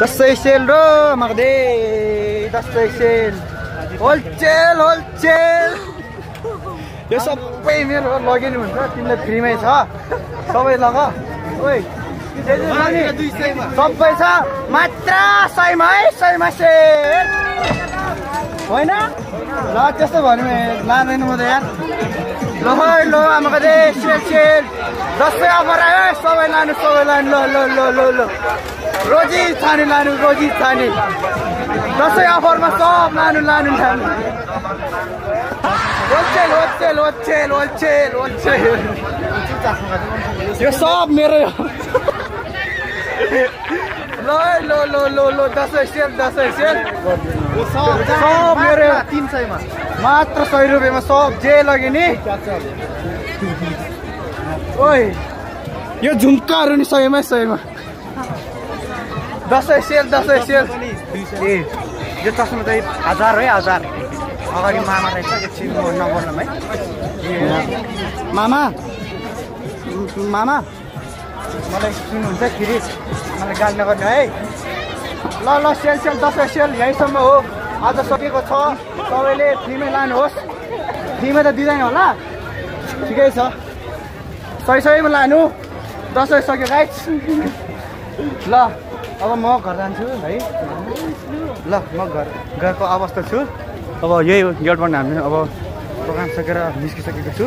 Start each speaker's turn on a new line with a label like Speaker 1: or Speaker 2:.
Speaker 1: Dashain sale र मगदे Dashain sale wholesale wholesale यो सबै मेरो लगिनु हुन्छ तिमीले फ्रीमै छ सबै लग ओइ सबै छ मात्र 100 मा है 100 मा सेल होइन ल त्यस्तो भन्यो लाँदैन म त यार ल लो आमाको दे सेल सेल दसैँ अफर आयो सबै लानु ल ल ल ल ल रोजी छाने लानु रोजी छाने दसैँ अफरमा सब लानु लानु लानु wholesale wholesale wholesale wholesale wholesale यो सब मेरो ल ल ल ल ल दसैँ सेल सब मेरो 300 मा मात्र 100 रुपैयाँमा सब जे लग्यो नि ओइ यो झुम्काहरू नि 100 मा दसैँ सेल ए यो चस्मा चाहिँ 1000 है 1000 अगाडि मामा रहेछ एकछिन नबोल्नु है मामा मलाई सुन्नुहुन्छ फेरि मलाई गाली नगर्नु है ल ल सेल दसैँ सेल यहीँसम्म हो आज सकेको छ सबैले फ्रीमै लानुहोस् फ्रीमै त दिँदैन होला ठिकै छ 100 मा लानु दसैँ सक्यो गाइस ल अब म घर जान्छु है ल म घरको अवस्था छु अब यही गेटबाट हामी अब प्रोग्राम सकेर निस्किसकेको छु